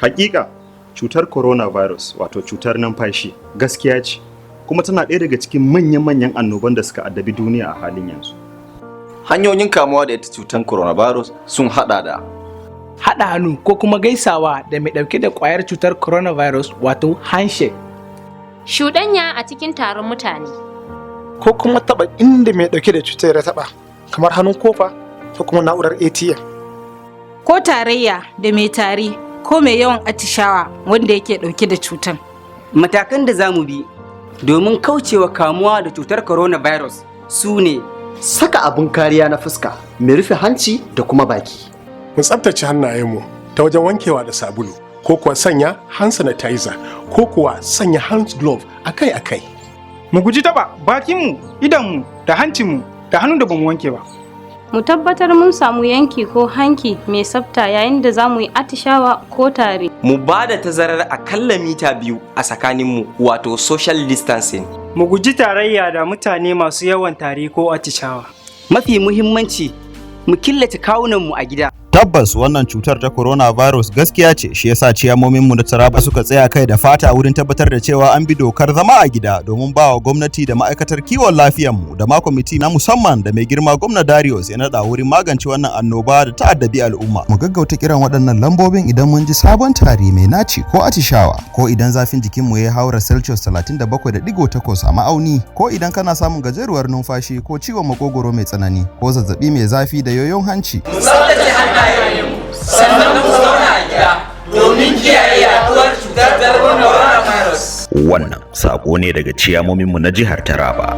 Hakika cutar coronavirus, wato cutar numfashi, gaskiya ce, kuma tana ɗaya daga cikin manyan-manyan annoban da suka addabi duniya a halin yanzu. Hanyoyin kamuwa da ita cutar coronavirus sun hada da: Haɗa hannu ko kuma gaisawa da mai ɗauke da ƙwayar cutar coronavirus, wato handshake. Shuɗanya a cikin taron mutane. Ko kuma taɓa inda mai ɗauke da cutar ya taɓa, kamar hannun kofa ko kuma na'urar ATM. Ko tarayya da mai tari ko mai yawan atishawa wanda yake ɗauke da cutar. Matakan da za mu bi domin kaucewa kamuwa da cutar coronavirus su ne: Saka abin kariya na fuska mai rufe hanci da kuma baki. Mu tsaftace hannayenmu ta wajen wankewa da sabulu ko kuwa sanya hand sanitizer ko kuwa sanya hand glove akai-akai. Mu guji taɓa bakinmu, idonmu da hancinmu da hannun da bamu wanke ba. Mu tabbatar mun samu yanki ko hanki mai tsafta yayin da za mu yi atishawa ko tari. Mu ba da tazarar akalla mita 2 a tsakaninmu, wato social distancing. Mu guji tarayya da mutane masu yawan tari ko atishawa. Mafi muhimmanci, mu killace kawunanmu a gida. Tabbas wannan cutar ta coronavirus gaskiya ce, shi yasa ciyamominmu na Taraba suka tsaya kai da fata wurin tabbatar da cewa an bi dokar zama a gida, domin ba wa gwamnati da ma'aikatar kiwon lafiyarmu da ma kwamiti na musamman da mai girma gwamna Darius ya naɗa wurin magance wannan annoba da ta addabi al'umma. Mu gaggauta kiran waɗannan lambobin idan mun ji sabon tari mai naci ko atishawa, ko idan zafin jikinmu ya haura Celsius 37.8 a ma'auni, ko idan kana samun gajeruwar numfashi ko ciwon makogoro mai tsanani, ko zazzabi mai zafi da yoyon hanci. Mu tsaftace hannayenmu sannan mu zauna a gida domin kiyaye yaduwar cutar coronavirus. Wannan sako ne daga ciyamominmu na jihar Taraba.